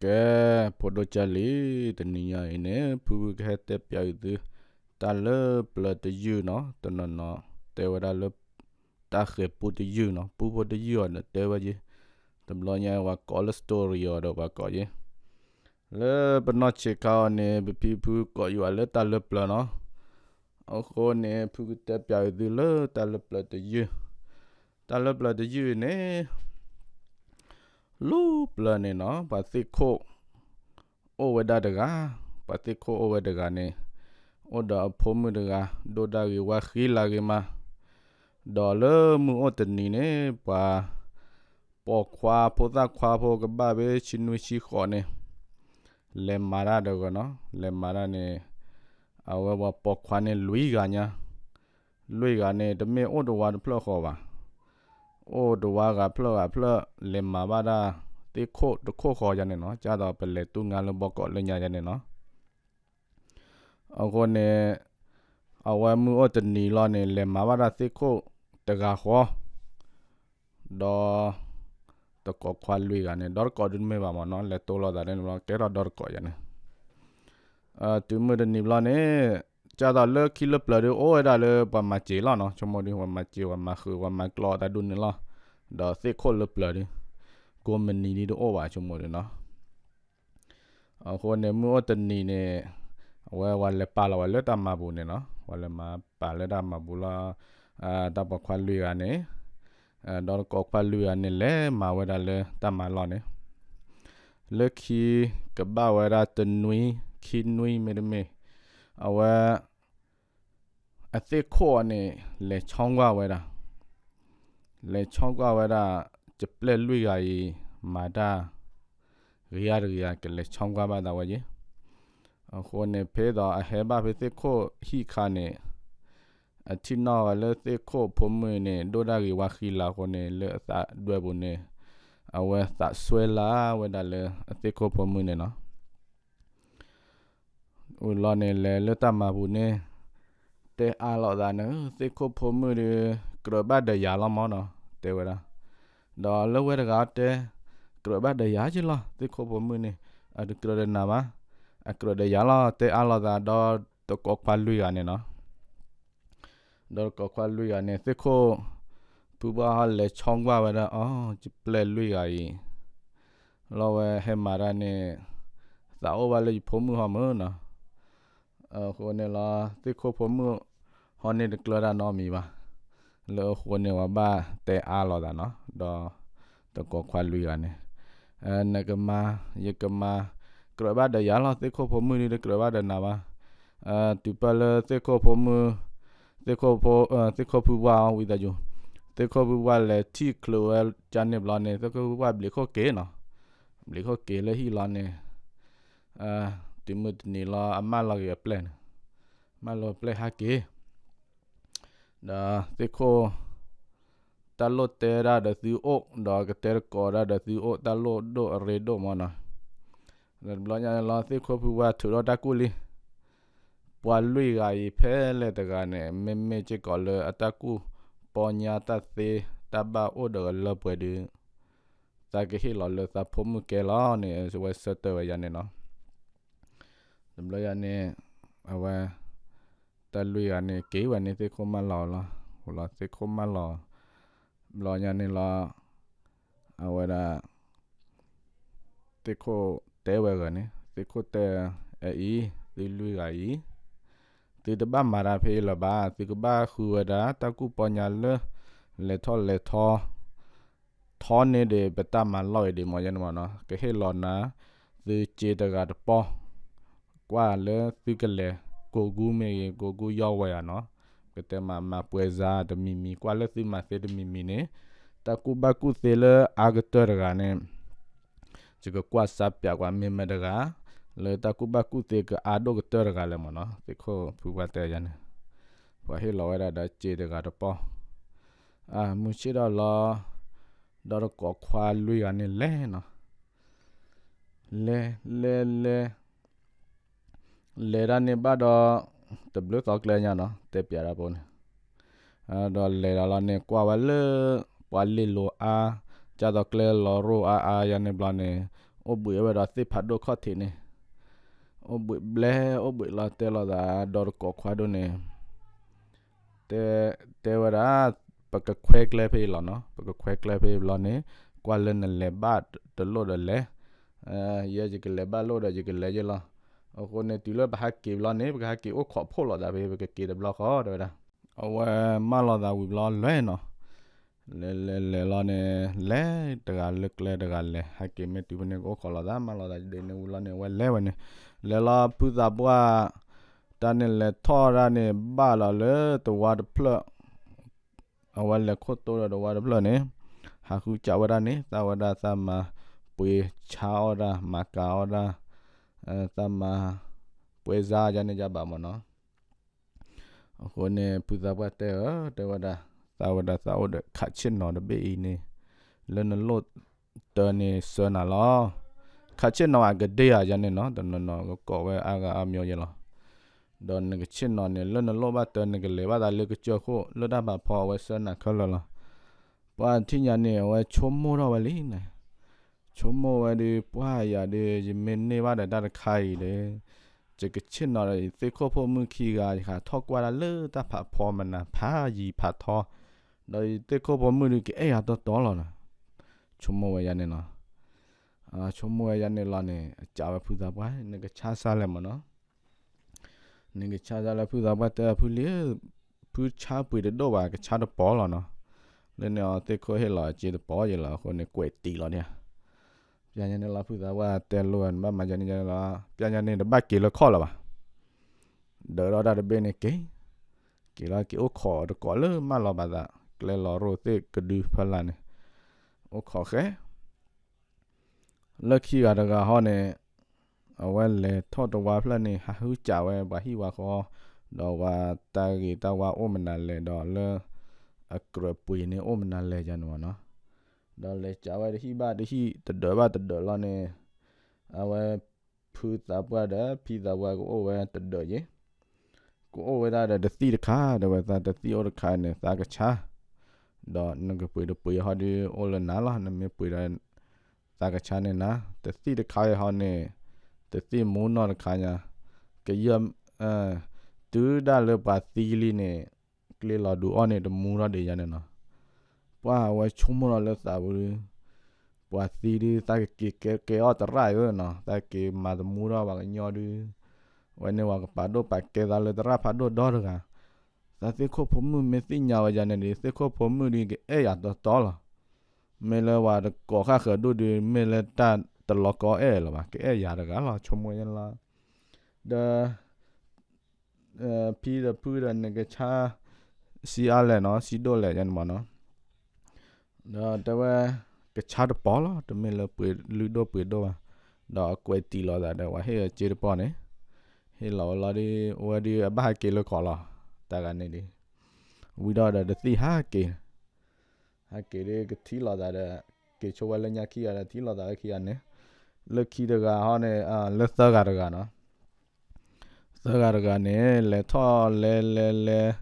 ကဲ, ဖိဒိၣ်ကၢ်လံၤ, တနံၤညါအံၤန့ၣ် ဖုဖုကဟဲတဲပၠးအံၤသု တၢ်လၢပျၢၤတယုၢ်နီၤ, တနီၤနီၤ တဲဝဲဒၣ်လၢ တၢ်ဃဲၤပူတယုၢ်နီၤ, ပူဖိတယုၢ်အီၤဒီးတဲဝဲယ့ၢ်, တဘျီညါဝဲကိးလၢ story အီၤဒီးပှၤကိးယ့ၢ်, လၢပနီၢ်ဆံးခါအီၤန့ၣ် ပဖံဖုကိးယွၤလၢတၢ်လၢပျၢၤနီၤ, အဃိန့ၣ် ဖုကတဲပၠးအံၤသုလၢတၢ်လၢပျၢၤတယုၢ်, တၢ်လၢပျၢၤတယုၢ်န့ၣ် လၢပျၢၤန့ၣ်နီၤ, ပှၤသ့ၣ်ခိၣ် အိၣ်ဝဲဒၣ်တဂၤ, ပှၤသ့ၣ်ခိၣ်အိၣ်ဝဲတဂၤန့ၣ် အိၣ်ဒီးအဖိမုၣ်တဂၤ ဒိၣ်ဒၣ်ဂ့ၤဝါဃံလၤဂ့ၤမး, ဒီးလၢမုၢ်အိၣ်တနံၤန့ၣ် ပှၤပိာ်ခွါဖိသၣ်ခွါဖိကဘၣ်ဖဲဆံနွံဆံဃိးန့ၣ် လဲၤမၤတၢ်တဂၤနီၤ, လဲၤမၤတၢ်န့ၣ် အဝဲပှၤပိာ်ခွါန့ၣ်လွံၢ်ဂၤညါ, လွံၢ်ဂၤန့ၣ် တမ့ၢ်အိၣ်တဝါတဖျၢၣ်ဃီဘၣ်, အိၣ်တဝါဂၤဖျၢၣ်ဂၤဖျၢၣ် လဲၤမၤဘၣ်ဒၣ်သ့ၣ်ခိၣ်တခိၣ်ဃီယါန့ၣ်နီၤ, ကၢ်သိးပလဲၤတူၢ်ငါလၢဘီကီးလၢညါယါန့ၣ်နီၤ, အဃိန့ၣ် အဝဲမုၢ်အိၣ်တနံၤလီၤန့ၣ် လဲၤမၤဘၣ်ဒၣ်သ့ၣ်ခိၣ်တဂၤဃီ ဒီး တကိးခွါလွံၢ်ဂၤန့ၣ် ဒီတကိးဒုးတမ့ၢ်ဘၣ်မ့ၢ်နီၤ, လဲၤတိၢ်လိာ်သးန့ၣ်ဘျီ ကဲထီၣ်ဒီတကိးယါန့ၣ်, တုၤမုၢ်တနံၤဘျီန့ၣ် ကၢ်သိးလၢခံလၢပျၢၤဒုးအိၣ်ဝဲဒၣ်လၢပှၤမၤစ့ၤလီၤနီၤ, ဆိကမိၣ်ဒုး ပှၤမၤစ့ၤ ပှၤမၤဃုာ် ပှၤမၤကျီတၢ်ဒူၣ်န့ၣ်လီၤ, ဒီးသ့ၣ်ခိၣ်လၢပျၢၤဒုး ကိးမုၢ်နံၤဒုးတအိၣ်ဘၣ် ဆိကမိၣ်ဒုးနီၤ အဃိန့ၣ် မုၢ်အိၣ်တနံၤန့ၣ် အဝဲပှၤလဲၤပာ်လီၤဝဲလၢတၢ်မၤပူၤန့ၣ်နီၤ, ပှၤလဲၤမၤပာ်လၢတၢ်မၤပူၤလီၤ, တၢ်ပိာ်ခွါလွံၢ်ဂၤန့ၣ် ဒီးတကိးခွါလွံၢ်ဂၤန့ၣ် လဲၤမၤဝဲဒၣ်လၢတၢ်မၤလီၢ်န့ၣ်, လၢခံကဘၣ်ဝဲဒၣ်တနွံ ခံနွံမ့တမ့ၢ် အဝဲ အသ့ၣ်ခိၣ်အီၤန့ၣ် လဲၤဆီကွၢ်ဝဲဒၣ်, လဲၤဆီကွၢ်ဝဲဒၣ် ကပျဲၢ်လွံၢ်ဂၤအံၤ မၤတၢ် ဂ့ၤဧါတဂ့ၤဧါ ကလဲၤဆီကွၢ်ဘၣ်သးဝဲယ့ၢ်, အဃိန့ၣ် ဖဲသိးအဟဲဘၣ်ဖဲသ့ၣ်ခိၣ်ဟံၣ်ခါန့ၣ် အထံၣ်နီၣ်ဝဲလၢသ့ၣ်ခိၣ်ဖိမုၣ်န့ၣ် ဒိၣ်ဒၣ်ဂ့ၤဝါဃံလၤအဃိန့ၣ် လၢအသးဒွဲပူၤန့ၣ် အဝဲသးစွဲလၢ်ဝဲဒၣ်လၢအသ့ၣ်ခိၣ်ဖိမုၣ်န့ၣ်နီၤ ဝံၤလီၤန့ၣ် လဲၤလၢတၢ်မၤပူၤန့ၣ် တဲအါလိာ်သးန့ၣ် သ့ၣ်ခိၣ်ဖိမုၣ်ဒီး ကြၢးဘၣ်ဒီးယၤလီၤမၢ်နီၤ တဲဝဲဒၣ်, ဒီးလၢဝဲတဂၤတဲ ကြၢးဘၣ်ဒီးယၤက့လီၤ သ့ၣ်ခိၣ်ဖိမုၣ်န့ၣ် အတကြၢးဒီးနၤဘၣ်, အကြၢးဒီးယၤလီၤ တဲအါလိာ်သးဒီးတကိးခွါလွံၢ်ဂၤန့ၣ်နီၤ ဒီးတကိးခွါလွံၢ်ဂၤန့ၣ် သ့ၣ်ခိၣ်ဖုဘၣ်ဟီလဲၤဆီကွၢ်ဝဲဒၣ် အီၤ ယပျဲၢ်လွံၢ်ဂၤအံၤ လီၤဝဲဟဲမၤတၢ်န့ၣ် သးအိၣ်ဘၣ်လၢယဖိမုၣ်ဟီမၢ်နီၤ, အဃိန့ၣ်လီၤ သ့ၣ်ခိၣ်ဖိမုၣ်ဟီန့ၣ်တကြၢးတၢ်နီတမံၤဘၣ်, လၢအဃိန့ၣ် ပှၤဘၣ်တဲအါလိာ်သးနီၤ ဒီးတကိးခွါလွံၢ်ဂၤန့ၣ် နကမၤ ယကမၤ ကြၢးဘၣ်ဒီးယၤလီၤ သ့ၣ်ခိၣ်ဖိမုၣ်ဒုးတကြၢးဘၣ်ဒီးနၤဘၣ်, တုၤပၢၢ်လၢသ့ၣ်ခိၣ်ဖိမုၣ် သ့ၣ်ခိၣ်ဖိ သ့ၣ်ခိၣ်ဖုဝါအီၤဝံသးစူၤ, သ့ၣ်ခိၣ်ဖုဝါလဲၤထံၣ်ချုးဝဲကန့ၣ်ဘျီန့ၣ် သ့ၣ်ခိၣ်ဖုဝါဘျံးခိၣ်က့ၤနီၤ, ဘျံးခိၣ်က့ၤလၢဟံၣ်လီၤန့ၣ် တုၤမုၢ်တနံၤလီၤ အမၢလီၤက့ၤအပျဲၢ်န့ၣ်, မၢလီၤပျဲၢ်ဟးက့ၤ ဒီးသ့ၣ်ခိၣ် တၢ်လိၣ်တဲဒၣ်ဒီးသုအိၣ် ဒီးကတဲတကိးဒၣ်ဒီးသုအိၣ် တၢ်လိၣ်ဒိၣ်အရ့ဒိၣ်မၢ်နီၤ, ဒီးတဘျီညါန့ၣ်လီၤ သ့ၣ်ခိၣ်ဖုဝါထုးထီၣ်တၢ်ကူၣ်လံ ပှၤလွံၢ်ဂၤအံၤဖဲလဲၣ်တဂၤန့ၣ် မ့မ့ၢ်စ့ၢ်ကီးလၢအတၢ်ကူၣ်ပီညါတၢ်သ့ တၢ်ဘၣ်အိၣ်ဒီးအလၢပှဲၤဒုး သးကဟ့ၣ်လီၤလၢသးဖိမုၣ်ကဲလီၤန့ၣ် အဝဲဆၢတဲာ်ဝဲယၤန့ၣ်နီၤ, တဘျီယၤန့ၣ် အဝဲ တၢ်လွံၢ်ဂၤန့ၣ် က့ၤဝဲန့ၣ်သ့ၣ်ခိၣ်မၢလီၤလီၤ, လီၤသ့ၣ်ခိၣ်မၢလီၤ ဘျီညါန့ၣ်လီၤ အဝဲဒၣ် သ့ၣ်ခိၣ်တဲဝဲဂၤန့ၣ် သ့ၣ်ခိၣ်တဲ အအံၤ သုလွံၢ်ဂၤအံၤ သုတဘၣ်မၤတၢ်ဖဲအံၤလၢၤဘၣ် သုကဘၣ်ဃုဝဲဒၣ် တၢ်ကူၣ်ပီညါလၢ လဲၤထီၣ်လဲၤထီ ထီန့ၢ်ဒံးပတၢ်မၤလီၢ်အံၤဒံးမၢ်ယဲန့ၣ်မၢ်နီၤ ကဟ့ၣ်လီၤနၤ သုစ့တဂၤတပီၢ် ကွၢ်လၢသုကလဲၤ ကိးကူမ့ၢ်ဂ့ၤ ကိးကူယီၢ်ဝဲဧါနီၤ ကတဲမၤမၤပှဲၤစါတမံၤမံၤ ကွၢ်လၢသုမၤသ့တမံၤမံၤန့ၣ် တၢ်ကူၣ်ဘၣ်ကူၣ်သ့လၢအါကတၢၢ်တဂၤန့ၣ် ယကကွၢ်စါပၠးကွၢ်မ့ၢ်မတဂၤ လၢတၢ်ကူၣ်ဘၣ်ကူၣ်သ့ကအါဒိၣ်ကတၢၢ်တဂၤလဲၣ်မၢ်နီၤ သ့ၣ်ခိၣ်ဖုပှၢ်တဲယၤန့ၣ် ပှၤဟ့ၣ်လီၤဝဲဒၣ်ဒီးစ့တဂၤတပီၢ် မုၢ်ဆ့ၣ်ဒီးလီၤ ဒီးတကိးခွါလွံၢ်ဂၤန့ၣ်လဲၤနီၤ လဲၤ လဲၤ လဲၤ လဲၤတၢ်န့ၣ်ဘၣ်ဒီး တဘျုးသီကျဲညါနီၤ တဲပၠးတၢ်ဖိန့ၣ် ဒီးလဲၤဒီးလီၤန့ၣ် ကွၢ်ဝဲလၢ ပှၤလ့ၣ်လိၤအါ ကၢ်သိးကျဲလီၤရိၣ်အါအါယါန့ၣ်ဘျီန့ၣ် အိၣ်ဘှံးဝဲဒီးသ့ၣ်ဖးဒိၣ်ခီၣ်ထံးန့ၣ်, အိၣ်ဘှံးဘျဲ အိၣ်ဘှံးလီၤတဲလီၤသးဒီးတကိးခွါဒိၣ်န့ၣ်, တဲ တဲဝဲဒၣ်, ပကခွဲကျဲဖဲအံၤလီၤနီၤ, ပကခွဲကျဲဖဲအံၤဘျီန့ၣ်, ကွၢ်လၢနလဲၤဘၣ်တလိၣ်ဒီးလဲၤ, ယဲယကလဲၤဘၣ်လိၣ်ဒီးယကလဲၤယဲလီၤ. အဃိန့ၣ် တုၤလၢပဟးက့ၤဘျီန့ၣ် ပကဟးက့ၤအိၣ်ခိးဖှိၣ်လိာ်သးဖဲ ပကက့ၤတဘျီဃီ တဲဝဲဒၣ်. အဝဲမၢလီၤသးဝံၤဘျီလဲၤနီၤ, လဲၤလဲၤလဲၤလီၤန့ၣ်, လဲၤတဂၤလၢကျဲတဂၤလဲၤ, ဟဲက့ၤမ့ၢ်တုၤဖဲန့ၣ်ကအိၣ်ခိးလိာ်သး မၢလီၤသးဒ်န့ၣ်ဝံၤလီၤန့ၣ် အဝဲလဲၤဝဲန့ၣ်, လဲၤလီၤဖုသးပှၢ် တၢ်န့ၣ်လဲၤထီၣ်ဒၣ်န့ၣ် ဘၣ်လီၤလၢတဝါတဖျၢၣ်, အဝဲလဲၤခိၣ်တိဒီးတဝါတဖျၢၣ်န့ၣ်, ဟးဃုစးဝဲဒၣ်န့ၣ် သးဝဲဒၣ်သးမၤပှ့ၤဆါအီၣ်ဒၣ် မၤကၤအီၣ်ဒၣ်, သးမၤပှဲၤစါယါန့ၣ်ယါဘၣ်မၢ်နီၤ. အဃိန့ၣ် ဖုသးပှၢ်တဲအီၤ တဲဝဲဒၣ်, သးဝဲဒၣ်သးအိၣ်ဒီးခးဆ့ၣ်နီၤတဘ့ၣ်အံၤန့ၣ်, လၢနလိၣ်တၢ်န့ၣ်ဆှၢနၤလီၤ. ခးဆ့ၣ်နီၤအကဒ့ဧါယါန့ၣ်နီၤ, တနီၤနီၤကကိးဝဲအါဂၤအါမံၤယဲလီၤ. ဒီးနကဆ့ၣ်နီၤန့ၣ် လၢနလိၣ်ဘၣ်တၢ် နကလဲၤဘၣ်သးလၢကစၢၢ်ခိၣ် လၢတၢ်ဖးဖီအဝဲဆှၢနၤခဲလၢာ်လီၤ. ပှၤထံၣ်ညါန့ၣ် အဝဲဆိကမိၣ်ထီၣ်ဝဲလံန့ၣ်, ဆိကမိၣ်ဝဲဒီး ပှၤယၤဒီး ယမ့ၢ်န့ၢ်ဘၣ်ဒီးတၢ်တခါအံၤဒီး ယကဆ့ၣ်နီၤဒီးယသ့ၣ်ခိၣ်ဖိမုၣ်ခံဂၤ ယဟးထီၣ်ကွၢ်ဒၣ်လၢတၢ်ဖးဖီမနၤဖးယံၤဖးထီ, ဒီးယသ့ၣ်ခိၣ်ဖိမုၣ်ဒုးကအဲၣ်ယၤတီတီလီၤနီၤ. ဆိကမိၣ်ဝဲယါန့ၣ်လီၤ. ဆိကမိၣ်ဝဲယါန့ၣ်လီၤန့ၣ် အစံးဝဲဖုသးပှၢ် နကဆါစၢ်လဲၣ်မၢ်နီၤ. နကဆါစၢ်လၢဖုသးပှၢ်တဲဖုလံ, ဖုဆါပှ့ၤတဒိၣ်ဘၣ် ကဆါတပီၤလီၤနီၤ. လၢန့ၣ်အီၤသ့ၣ်ခိၣ်ဟ့ၣ်လီၤအစ့တပီၤယဲလီၤ အဃိန့ၣ်ကွဲးတံာ်လီၤဒၣ်. ပျၢ်ညါန့ၣ်လီၤဖုသးပှၢ်တဲလိာ်နဘၣ်မၤယါန့ၣ်လီၤ, ပျၢ်ညါန့ၣ်တဘၣ်က့ၤလၢခီၣ်လၢၤဘၣ်. ဒၢးထီၣ်တၢ်တဘ့ၣ်န့ၣ်က့ၤ, က့ၤလီၤက့ၤအိၣ်ခိးတကိးလၢမၢလီၤဘၣ်သး ကျဲလီၤရိၣ်သ့ၣ်ကဒုဖီလာ်န့ၣ်, အိၣ်ခိးဃဲ လၢခံဂၤတဂၤဟီန့ၣ်, အဝဲလဲၤထီၣ်တဝါဖျၢၣ်န့ၣ် ဟးဟုကးဝဲပှၤဟံၣ်ဝါဃီ, ဒီးပှၤတၢ်ဂ့ၤတၢ်ဝါအိၣ်မနုၤလဲၣ်ဒီးလၢ အကြၢးပှ့ၤန့ၣ်အိၣ်မနုၤလဲၣ်ယါန့ၣ်မၢ်နီၤ. ဒီးလဲၤကးဝဲတဟံၣ်ဘၣ်တဟံၣ် တဒၢးဘၣ်တဒၢးလီၤန့ၣ်, အဝဲ ဖုသးပှၢ်ဒီးဖံသးပှၢ်ကအိၣ်ဝဲတဒၢးယဲ, ကအိၣ်ဝဲဒၣ်ဒီးတသံၣ်တခါ ဒီးဝဲသးတသံၣ်အိၣ်တခါန့ၣ် သးကဆါ, ဒီးနကပှ့ၤတပှ့ၤဟီဒုးအိၣ်လၢနၤလီၤ နမ့ၢ်ပှ့ၤဒီး သးကဆါန့ၣ်နၤ, တသံၣ်တခါအံၤဟီန့ၣ်, တသံၣ်မူနီၢ်တခါညါ, ကယၢၢ်, တုၤဒၣ်လၢပှၤသံလံန့ၣ်, ကျ့လီၤဒုးအီၣ်န့ၣ်တမူထီၣ်ဒံးယါန့ၣ်နီၤ. ပှၤအဝဲဆိကမိၣ်လီၤလၢသးပူၤဒုး, ပှၤသံဒုး သးကက့ၤကဲအီၣ်တရၣ်ဧၢနီၤ, သးက့ၤမၤတမူထီၣ်ပှၤကညီဒုး, အဝဲန့ၣ်ပှၤကပာ်ဒိၣ်ပာ်ကဲသးလၢတရၣ်ဖးဒိၣ်ဒီတဂၤ, သးသ့ၣ်ခိၣ်ဖိမုၣ်မ့ၢ်သ့ၣ်ညါဝဲယါန့ၣ်ဒီး သ့ၣ်ခိၣ်ဖိမုၣ်ဒုးကအဲၣ်ယၤတီတီလီၤ. မ့ၢ်လၢပှၤတကိးဃၣ်ဃၢၤဒိၣ်ဒုး မ့ၢ်လၢတၢ်တလီၤကီအဲၣ်လၢၤဘၣ် ကအဲၣ်ယၤတဂၤလီၤ ဆိကမိၣ်ယါန့ၣ်လီၤ. ဒီး ဖံဒီးဖုဒီးနကဆါ ဆံးအါလဲၣ်နီၤ ဆံးဒိၣ်လဲၣ်ယါန့ၣ်မၢ်နီၤ. ဒီးတဲဝဲ ကဆါတပီၤလီၤ တမ့ၢ်လၢပှ့ၤလုၢ်ဒိၣ်ပှ့ၤဒိၣ်ဘၣ်. ဒီးအကွဲးတံာ်လီၤသးဒီး ပှၤဟ့ၣ်အစ့တပီၤန့ၣ် ဟ့ၣ်လီၤဝဲလီၤဒီး အဝဲဒုးအဘၣ်ဟးက့ၤလၢခီၣ်လီၤ တၢ်ဂၤန့ၣ်ဒီး ဝံၤဒီးဒီးတသံၣ်ဟးက့ၤ ဟဲက့ၤဒ်ကထံၣ်လိာ်သးဒီး က့ၤဆိဝဲလၢညါခံဂၤဒီးထံၣ်လိာ်သးလၢခံဂၤန့ၣ်, လၢခံတဂၤဟီန့ၣ် လၢသၢဂၤတဂၤနီၤ, သၢဂၤတဂၤန့ၣ် လဲၤထီၣ်လဲၤလဲၤလဲၤ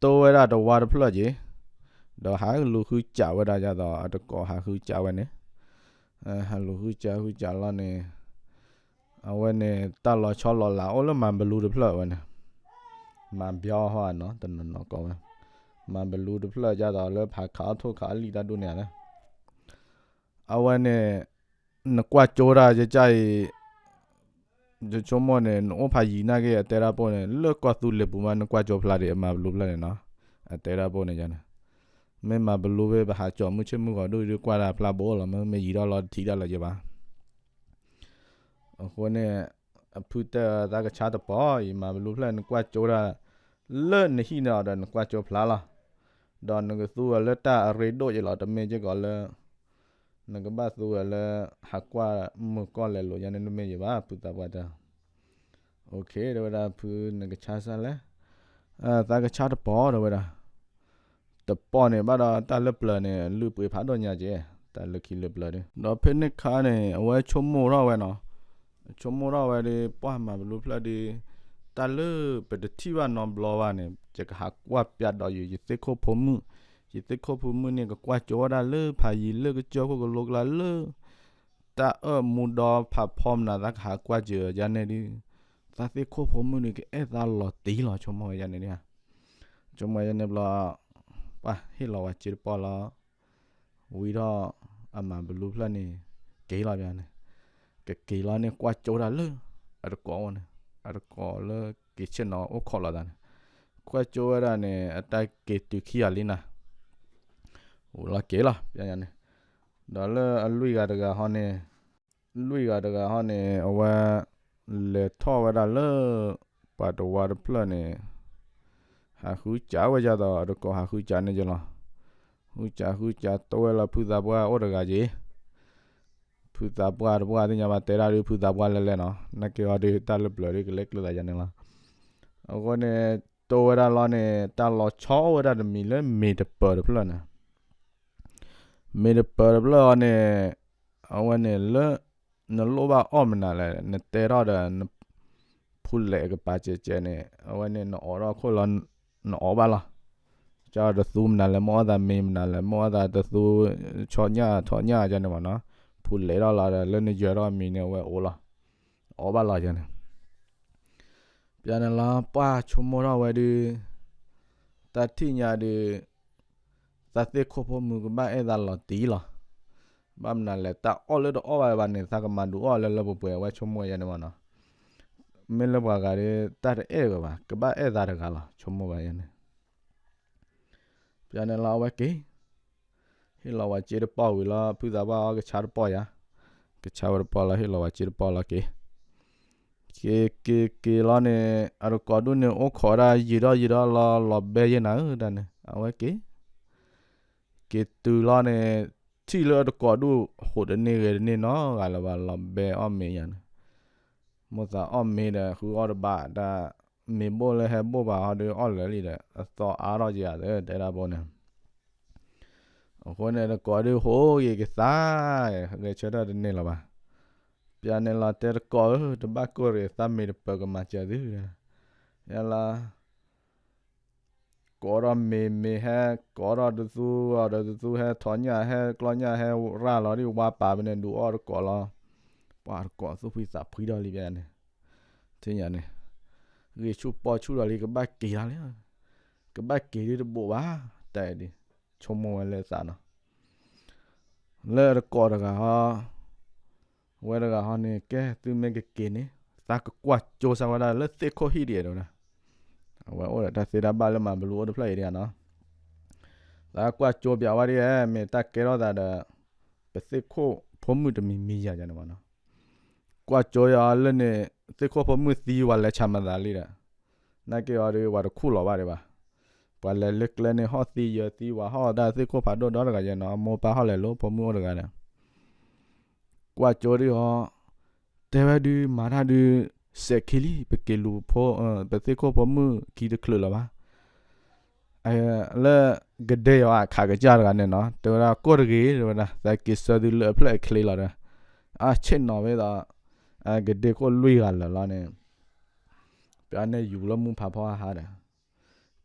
တိဝဲဒၣ်တဝါတဖျၢၣ်က့ၤ, ဒီးဟးလူၤဃုစးဝဲဒၣ်ယၤဒီး အတကိးဟးဃုစးဝဲန့ၣ်, ဟးလူၤဃုစးဃုစးလီၤန့ၣ် အဝဲန့ၣ် တၢ်လီၤဆီလီၤလးအိၣ်လၢမၤဘလူတဖျၢၣ်ဝဲန့ၣ်, မၤဘျီဟီဧါနီၤ တနီၤနီၤကိးဝဲ, မၤဘလူတဖျၢၣ်ဒ်သိးလၢဖးခးအီၣ်ထိၣ်ခးအီၣ်လံၣ်တၢ်ဒိၣ်န့ၣ်ဧါ, အဝဲန့ၣ် နကွၢ်ကၠိဒၣ်ယကအံၤ ယဆိကမိၣ်န့ၣ် နအိၣ်ဖးယံၤနာ်က့ အတဲတၢ်ပိၢ်န့ၣ် လၢကီၢ်သူလ့ၤပူၤမး နကွၢ်ကၠိဖျါဒံး အမၤဘလူဖျၢၣ်န့ၣ်နီၤ, အတဲတၢ်ပိၢ်န့ၣ်ယါန့ၣ်, မ့ၢ်မၤဘလူဖဲပဟးကၠီၤမုၢ်ဆ့ၣ်မုၢ်ဂီၤဒိၣ်ဒုးကွၢ်တၢ်ဖျါဘိလီၤ မ့မ့ၢ်ယံၤထီၣ်လီၤတထံၣ်တၢ်လၢၤယဘၣ် အဃိန့ၣ် အဖုတဲသးကဆါတပီၤအံၤ မၤဘလူဖျၢၣ် နကွၢ်ကၠိဒၣ် လၢနဟံၣ်န့ၣ်အီၤဒီးနကွၢ်ကၠိဖျါလီၤ, ဒီးနကသူဝဲလၢတၢ်အရ့ဒိၣ်ယဲလီၤ တမ့ၢ်က့ၢ်ကီးလၢ နကဘၣ်သူဝဲလၢ ဟးကွၢ်မုာ်ကီၢ်လဲၤလိာ်ယါန့ၣ် တမ့ၢ်ယဲဘၣ် ဖုသးပှၢ်တဲ OK တဲဝဲဒၣ်ဖုနကဆါစၢ်လဲၣ်, သးကဆါတပီၤတဲဝဲဒၣ်, တပီၤန့ၣ်ဘၣ်ဒီးတၢ်လၢပျၢၤန့ၣ် လုၢ်ပှ့ၤဖးဒိၣ်ညါက့ၤ, တၢ်လၢခံလၢပျၢၤဒီး ဒီးဖဲန့ၣ်ခါန့ၣ် အဝဲဆိကမိၣ်ထီၣ်ဝဲနီၤ, ဆိကမိၣ်ထီၣ်ဝဲဒီး ပှၢ်မၤဘလူဖျၢၣ်ဒီး တၢ်လၢပတထံၣ်ဘၣ်နီတဘျီဘၣ်န့ၣ် ယကဟးကွၢ်ပျးဒီးယ ယသ့ၣ်ခိၣ်ဖိမုၣ်, ယသ့ၣ်ခိၣ်ဖိမုၣ်န့ၣ် ကကွၢ်ကၠိဝဲဒၣ်လၢဖးယံၤလၢကစၢၢ်ခိၣ်ကလိကျါလၢ တၢ်အၢၣ်မူဒီဖးဖီမနုၤ သးကဟးကွၢ်စၢၤယၤန့ၣ်ဒုး, သးသ့ၣ်ခိၣ်ဖိမုၣ်ဒုး ကအဲၣ်သးလီၤတံၢ်လီၤ ဆိကမိၣ်ဝဲယၤန့ၣ်ဒုး, ဆိကမိၣ်ယၤန့ၣ်ဘျီ, ပှၤဟ့ၣ်လီၤဝဲစ့တပီၢ်လီၤ. ဝံၤထီၣ်အမၤဘလူဖျၢၣ်န့ၣ် က့ၤလီၤဘၣ်န့ၣ်, ကက့ၤလီၤန့ၣ် ကွၢ်ကၠိတၢ်လၢ အတကိးအိၣ်န့ၣ်, အတကိးလၢက့ၤဆ့ၣ်နီၤအိၣ်ခိးလိာ်သးန့ၣ်, ကွၢ်ကၠိဝဲဒၣ်န့ၣ် အတၢ်က့ၤတုၤခံဂၤလံနၤ, ဝံၤလီၤက့ၤလီၤ ပျဲညါန့ၣ်, ဒီးလၢအလွံၢ်ဂၤတဂၤဟီန့ၣ်, လွံၢ်ဂၤတဂၤဟီန့ၣ် အဝဲ လဲၤထီၣ်ဝဲဒၣ်လၢ ပှၤတဝါတဖျၢၣ်န့ၣ် ဟးဃုစးဝဲဒၣ်ဒီး အတကိးဟးဃုစးန့ၣ်က့လီၤ. ဃုစးဃုစး တိဝဲလၢဖုသးပှၢ်အိၣ်တဂၤက့ၤ, ဖုသးပှၢ်တပှၢ်သ့ၣ်ညါဘၣ် တဲဒၣ်ဒုးဖုသးပှၢ်လဲၣ်လဲၣ်နီၤ, နာ်က့အီၤဒုး တၢ်လၢပျၢၤဒုးကလဲၤကျၢၤသးယၤန့ၣ်လီၤ. အဃိန့ၣ် တိဝဲဒၣ်လီၤန့ၣ် တၢ်လီၤဆီဝဲဒၣ်တမံၤလၢမ့ၤတပၢၤတဖျၢၣ်န့ၣ်, မ့ၤတပၢၤတဖျၢၣ်အီၤန့ၣ်, အဝဲန့ၣ်လၢ နလိၣ်ဘၣ်အီၣ်မနုၤလဲၣ် နတဲထီၣ်ဒီး ဖူလဲးအကပၤစဲးစဲးန့ၣ် အဝဲန့ၣ်နအိးထီၣ်ခိၣ်လီၤ, နအိးဘၣ်လီၤ. ကၢ်တသူမနုၤလဲၣ် မ့ၢ်အီၣ်သးမ့ၤမနုၤလဲၣ် မ့ၢ်အီၣ်သးတသူ ဆီညၣ်ထီၣ်ညၣ်ကန့ၣ်မနီၤ, ဖူလဲးထီၣ်လီၤဒီး လၢနယၢၤထီၣ်မံၤန့ၣ် အဝဲအိးလီၤ, အိးဘၣ်လီၤယန့ၣ် ပျဲန့ၣ်လီၤ ပှၢ်ဆိကမိၣ်ထီၣ်ဝဲဒုး, တၢ်ထံၣ်ညါဒုး, သးသ့ၣ်ခိၣ်ဖိမုၣ်ကဘၣ်အဲၣ်သးလီၤတံၢ်လီၤ. ဘၣ်မနုၤလဲၣ် တၢ်အီၣ်လၢတအီၣ်ဘၣ်ဘၣ်န့ၣ် သးကမၤဒုးအီၣ်လၢလၢပှဲၤပှဲၤ အဝဲဆိကမိၣ်ယၤန့ၣ်မနီၤ. မ့ၢ်လၢပှၤဂၤဒီး တၢ်တအဲၣ်ဝဲဘၣ် ကဘၣ်အဲၣ်သးတဂၤလီၤ ဆိကမိၣ်ဘၣ်ယၤန့ၣ် ပျဲန့ၣ်လီၤ အဝဲက့ၤ, ဟ့ၣ်လီၤဝဲစ့တပီၢ်ဝံၤလီၤ ဖုသးပှၢ်အီၤကဆါတပီၢ်ယၤ, ကဆါဝဲတပီၢ်လီၤ ဟ့ၣ်လီၤဝဲစ့တပီၢ်လီၤက့ၤ, က့ၤက့ၤက့ၤလီၤန့ၣ် အတကိးဒူၣ်န့ၣ် အိၣ်ခိးဒၣ်ယံာ်ထီၣ်ယံာ်ထီၣ်လီၤ လီၤဘဲယဲနၤဧၢ တၢ်န့ၣ် အဝဲက့ၤ က့ၤတုၤလီၤန့ၣ် ထံၣ်လၢအတကိးဒူၣ် ဟူးတန့ၢ်ဂဲၤတန့ၢ်နီတဂၤလၢၤဘၣ် လီၤဘဲအီၣ်မ့ၤယၤန့ၣ်, မိၢ်သးအီၣ်မ့ၤဒီး ဃုအီၣ်တဘၣ်ဒၣ်, မ့ၤဘိၣ်လၢဟဲဘိၣ်ဘၣ်ဟီဒီးအီၣ်လၢာ်လံဒီး အသီအါထီၣ်ကယၤသၢ တဲဒၣ်ဘိန့ၣ် အဃိန့ၣ် တကိးဒုးဟူးဂ့ၤကသါ, ဂဲၤဆၢထၢၣ်တန့ၢ်လၢၤဘၣ်. ပျဲန့ၣ်လီၤ တဲတကိးဧၢ တဘၣ်ကိၢ်ရ့ၣ် သးမ့ၤတပၢၤကမၤစၢၤသု, ယလီၤ ကိးထီၣ်မ့ၤ မ့ၤဟဲကိးထီၣ်တသူအီၤဒီး တသူဟဲထီၣ်ညၣ် ဟဲကျီၢ်ညၣ် ဟဲရၣ်လီၤဒ်ဝါပာ်ဖဲန့ၣ် ဒုးအီၣ်တကိးလီၤ. ပှၤတကိးသူၣ်ဖှံသးဖှံဒီးလံ ပျဲန့ၣ်, ထံၣ်ညါန့ၣ်, ဂ့ၤဆူၣ်ပီဆူၣ်ဒီးလံ ကဘၣ်က့ၤလီၤလံ, ကဘၣ်က့ၤဒ်တဘိးဘၣ်, တၢ်အံၤဒ်, ဆိကမိၣ်ဝဲလၢသးနီၤ လၢတကိးတဂၤဟီ, ဝဲတဂၤဟီန့ၣ် ကဲသုမ့ၢ်ကက့ၤန့ၣ် သးကကွၢ်ကၠိစၢ်ဝဲဒၣ်လၢသ့ၣ်ခိၣ်ဟံၣ်ဒံးတဲဝဲဒၣ်, အဝဲအိၣ်ဒီးတၢ်သ့တၢ်ဘၣ်လၢမၤဘလူအိၣ်တဖျၢၣ်အံၤဒံးနီၤ, သးကွၢ်ကၠိပျးဝဲဒ် မ့ၢ်တၢ်ကဲထီၣ်သးဒီး ပသ့ၣ်ခိၣ်ဖိမုၣ်တမံၤမံၤယၤန့ၣ်မနီၤ, ကွၢ်ကၠိယၤလၢန့ၣ် သ့ၣ်ခိၣ်ဖိမုၣ်သံဝဲလဲၤဆၣ်မၤသးလံဒီး, နာ်က့အီၤဒီး ပှၤတခူၣ်လီၤဘၣ်ဒံးဘၣ်, ပှၤလဲၤလၢကျဲန့ၣ်ဟီၣ်သံယၢၤသံဝဲဟီၣ်တၢ်သ့ၣ်ခိၣ်ဖးဒိၣ်ဒီတဂၤယဲနီၤ, အမိၢ်ပၢ်ဟီၣ်လဲၤလိာ်ဖိမုၣ်အိၣ်တဂၤဒီး ကွၢ်ကၠိဒုးဟီ, တဲဝဲဒုးမၤတၢ်ဒုး, စဲးခံလံ ပက့ၤလူၤဖိ, ပသ့ၣ်ခိၣ်ဖိမုၣ်ခံတချုးလၢၤဘၣ်, လၢကဒဲယွၤအခးကစၢ်တဂၤန့ၣ်နီၤ တဲဝဲဒၣ်ကိၢ်တဂ့ၤ တဲဝဲဒၣ် သးက့ၤဆၢသုလၢအဖျၢၣ်အချ့လီၤဒီး, အဆ့ၣ်နီၤဝဲဒီး, ကဒ့ခိၣ်လွံၢ်ဂၤလၢာ်လီၤန့ၣ်, ပှၤန့ၣ်ယူၤလၢမူဖးဖီဟါဒီး,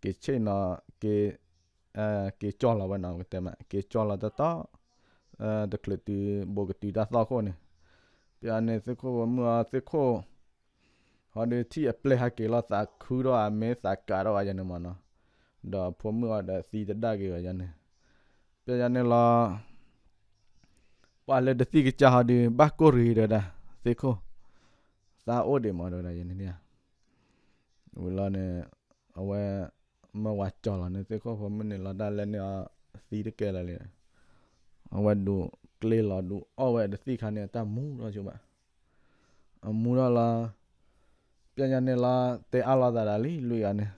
က့ၤဆ့ၣ်နီၤ, က့ၤ, က့ၤကၠီၢ်လီၤဝဲနီၤ ကတဲမး က့ၤကၠီၢ်လီၤတတီၢ်, တချုးတုၤ, ဘူးကတုၤတၢ်သီၣ်ခိၣ်န့ၣ်, ပှၤန့ၣ်သ့ၣ်ခိၣ်ဖိမုၣ်အီၤသ့ၣ်ခိၣ် ဟီဒီးထံၣ်အပျဲၢ်ဟဲက့ၤလီၤသးခုထီၣ်အမ့ၢ်သးကးထီၣ်အယၤန့ၣ်မနီၤ, ဒီးဖိမုၣ်အီၤဒီးသံတဒၣ်က့ၤဝဲယၤန့ၣ်, ပှၤယၤန့ၣ်လီၤ, ပှၤလၢတသံၣ်ကစၢ်ဟီဒီး ဘၣ်ကိၢ်ရ့ၤဒီးဒၣ်, သ့ၣ်ခိၣ်, သးအိၣ်ဒံးမးဒီးဒၣ်ယၤန့ၣ်, ဝံၤလီၤန့ၣ်, အဝဲ, မၢဝၤကၠီၢ်လီၤန့ၣ် သ့ၣ်ခိၣ်ဖိမုၣ်န့ၣ်လီၤတၢ်လဲၣ်န့ၣ်အီၤ, သံတကဲလၢာ်လံ, အဝဲဒုးကျ့လီၤဒုးအီၣ်ဝဲတသံၣ်ခါန့ၣ် တၢ်မူထီၣ်ဆိဘၣ် အမူထီၣ်လီၤ, ပညါန့ၣ်လီၤ တဲအါလိာ်သးဒၣ်လံ လွံၢ်ဂၤန့ၣ်,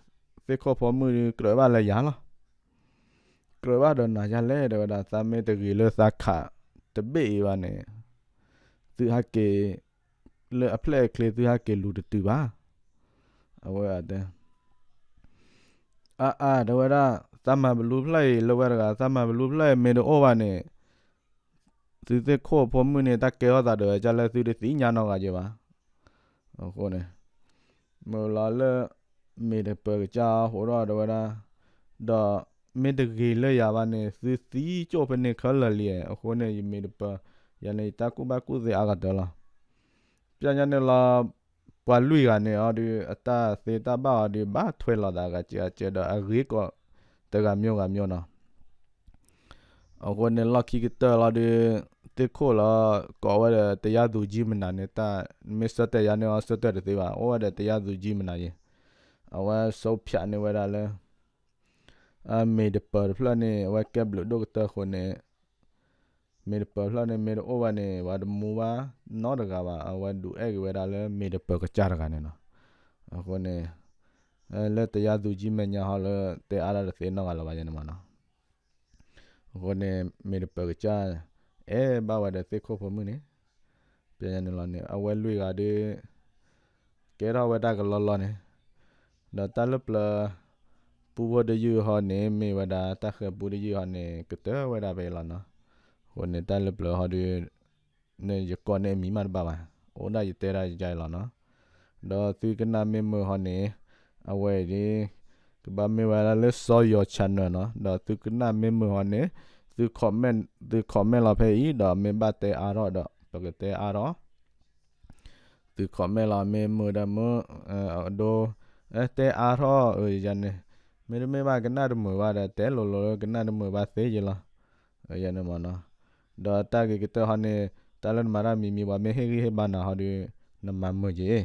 သ့ၣ်ခိၣ်ဖိမုၣ်ဒုးကြၢးဘၣ်လၢယၤလီၤ, ကြၢးဘၣ်ဒီးနၤယၤလဲၣ် တဲဝဲဒၣ် သးမ့ၢ်တဂ့ၤလၢသးခးတဘ့ၣ်အံၤဘၣ်န့ၣ်, သုဟဲက့ၤ, လၢအဖျဲၣ်အချ့သုဟဲက့ၤလူၤတတုၤဘၣ်, အဝဲတဲ အါအါ တဲဝဲဒၣ်, သးမၤဘလူးဖျၢၣ်အံၤ လၢဝဲတဂၤ သးမၤဘလူးဖျၢၣ်အံၤ မ့ၢ်တအိၣ်ဘၣ်န့ၣ်, သုသ့ၣ်ခိၣ်ဖိမုၣ်န့ၣ် တၢ်ကဲထီၣ်သးဒီးဝဲဒ်လဲၣ် သုတသ့ၣ်ညါနီတဂၤက့ၤဘၣ်. အဃိန့ၣ်, မုၢ်လီၤလၢ, မ့ၢ်တပၢၤကစၢ်ဟိးထီၣ်တဲဝဲဒၣ်, ဒီးမ့ၢ်တဂ့ၤလၢယၤဘၣ်န့ၣ် သုသံကၠိၣ်ဖဲန့ၣ်ခဲလၢာ်လံ, အဃိန့ၣ် ယမ့ၢ်တပၢၤ, ယၤန့ၣ် ယတၢ်ကူၣ်ဘၣ်ကူၣ်သ့အါကတၢၢ်လီၤ. ပျၢ်ညါန့ၣ်လီၤ ပှၤလွံၢ်ဂၤန့ၣ်အီၤဒီး အတၢ်သ့တၢ်ဘၣ်အီၤဒီး ဘၣ်ထွဲလီၤသးဂၤစဲးဂၤစဲးဒီး အဂ့ၤကိးတဂၤမျိၤဂၤမျိၤနီၤ. အဃိန့ၣ် လီၢ်ခံကတၢၢ်လီၤဒီး သ့ၣ်ခိၣ်လီၤ ကိးဝဲဒီး တရားသူကြီးမင်းနဲ့ တၢ် မ့ၢ်ဆၢတဲာ်ယၤန့ၢ်အီၤ ဆၢတဲာ်တသ့ဘၣ်, အိၣ်ဝဲဒီး တရားသူကြီးမင်း ယဲ, အဝဲ ဆုံးဖြတ် န့ၢ်ဝဲဒၣ်လၢ အမ့ၢ်တပၢၤတဖျၢၣ်န့ၣ် အဝဲကဲဘျုးဒိၣ်ကတၢၢ်အဃိန့ၣ် မ့ၢ်တပၢၤဖျၢၣ်န့ၣ် မ့ၢ်တအိၣ်ဝဲန့ၣ် ပှၤတမူဘၣ်နီတဂၤဘၣ်, အဝဲဒုးအဲၣ်က့ၤဝဲဒၣ်လၢမ့ၢ်တပၢၤကစၢ်တဂၤန့ၣ်နီၤ. အဃိန့ၣ် လၢတရားသူကြီးမင်းဟီလၢ တဲအါထီၣ်တသ့နီတဂၤလၢၤဘၣ်ယဲန့ၣ်မးနီၤ. အဃိန့ၣ် မ့ၢ်တပၢၤကစၢ် အဲၣ်ဘၣ်ဝဲဒီးသ့ၣ်ခိၣ်ဖိမုၣ်န့ၣ် ပျၢ်ညါန့ၣ်လီၤန့ၣ် အဝဲလွံၢ်ဂၤဒီး ကဲထီၣ်ဝဲဒၣ်ကလီလီန့ၣ်, ဒီးတၢ်လၢပျၢၤ ပူဖိတယုၢ်ဟီန့ၣ် မ့ၢ်ဝဲဒၣ်တၢ်ဃဲၤပူတယုၢ်ဟီန့ၣ် ကတၢၢ်ဝဲဒၣ်ဖဲအံၤလီၤနီၤ. အဃိန့ၣ်တၢ်လၢပျၢၤဟီဒီး ယကိးန့ၢ်အမံၤမးတဘၣ်ဘၣ်, အိၣ်ဒၣ်ယတဲဒၣ်ယအံၤလီၤနီၤ. ဒီးသုကနၣ်မ့ၢ်မုာ်ဟီန့ၣ် အဝဲအံၤဒ် ကဘၣ်မ့ၢ်ဝဲဒၣ်လၢ စီၤယီၤ channel နီၤ, ဒီးသုကနၣ်မ့ၢ်မုာ်ဟီန့ၣ် သု comment လီၤဖဲအံၤ ဒီးမ့ၢ်ဘၣ်တဲအါထီၣ်ဒီး ပကတဲအါထီၣ် သု comment လီၤ မ့ၢ်မုာ်ဒီးမုာ်, အဒိ တဲအါထီၣ် ယၤန့ၣ် မ့တမ့ၢ်ဘၣ်ကနၣ်တမုာ်ဘၣ်ဒီး တဲလိၤလိၤလၢကနၣ်တမုာ်ဘၣ်သ့ယဲလီၤ. ယၤန့ၣ်မးနီၤ, ဒီးတၢ်ဂ့ၤကတၢၢ်ဟီန့ၣ် တၢ်လၢနမၤတၢ်မံၤမံၤ ပှၤမ့ၢ်ဟ့ၣ်ဂံၢ်ဟ့ၣ်ဘါနၤဟီဒီး နမၤမုာ်က့ၤ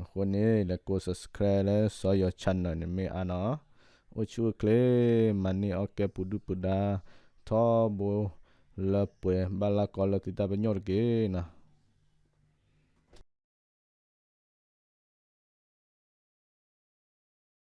အဃိန့ၣ် လဲၤကိး subscribe လၢ စီၤယီၤ channel န့ၣ် မ့ၢ်အါနီၤ, အိၣ်ဆူၣ်အိၣ်ချ့ မၤန့ၢ်အီၣ်ကဲပူၤဒုၣ်ပူၤဒါ ထီဘိ လၢပှဲၤဘၣ်လၢကီလၢသုတၢ်ပညိၣ်တက့ၢ်နီၤ.